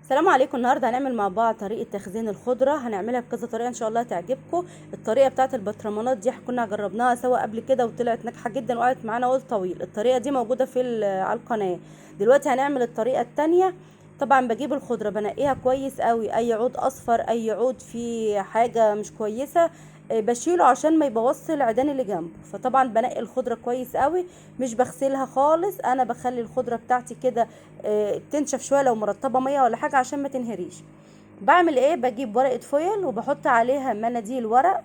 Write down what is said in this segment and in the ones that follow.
السلام عليكم. النهارده هنعمل مع بعض طريقه تخزين الخضرة، هنعملها بكذا طريقه ان شاء الله تعجبكم. الطريقة بتاعه البطرمانات دي كنا جربناها سوا قبل كده وطلعت ناجحة جدا وقعدت معانا وقت طويل. الطريقة دي موجودة في على القناة. دلوقتي هنعمل الطريقة الثانية. طبعا بجيب الخضرة بنقيها كويس قوي، اي عود اصفر اي عود فيه حاجة مش كويسة بشيله عشان ما يبوظش العيدان اللي جنبه. فطبعا بنقي الخضرة كويس قوي، مش بغسلها خالص، انا بخلي الخضرة بتاعتي كده تنشف شوية لو مرطبه مية ولا حاجة عشان ما تنهريش. بعمل ايه؟ بجيب ورقة فويل وبحط عليها مناديل ورق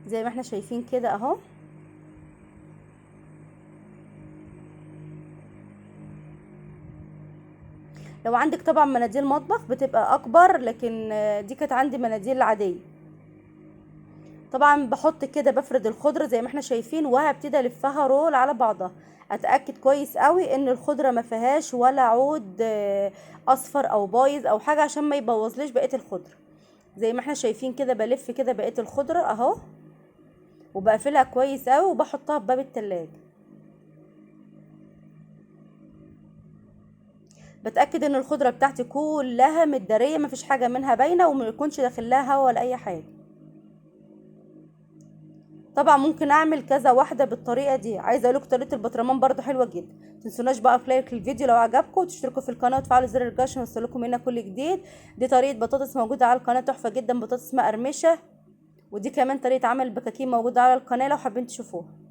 زي ما احنا شايفين كده اهو. لو عندك طبعا مناديل مطبخ بتبقى اكبر، لكن دي كانت عندي مناديل عادية. طبعا بحط كده، بفرد الخضرة زي ما احنا شايفين وهبتدي الفها رول على بعضها. اتاكد كويس قوي ان الخضرة ما فيهاش ولا عود اصفر او بايظ او حاجة عشان ما يبوظليش بقية الخضرة. زي ما احنا شايفين كده بلف كده بقية الخضرة اهو، وبقفلها كويس قوي وبحطها في باب التلاجة. بتاكد ان الخضرة بتاعتي كلها متداريه، مفيش حاجة منها باينة وما يكونش داخل لها هوا ولا اي حاجة. طبعا ممكن اعمل كذا واحدة بالطريقة دي. عايزه اقول لكم طريقه البطرمان برده حلوة جدا. متنسوناش بقى في like الفيديو لو عجبكم، وتشتركوا في القناة وتفعلوا زر الجرس عشان يوصلكم منا كل جديد. دي طريقه بطاطس موجودة على القناة، تحفة جدا، بطاطس مقرمشه. ودي كمان طريقه عمل البكاكين موجودة على القناة لو حابين تشوفوها.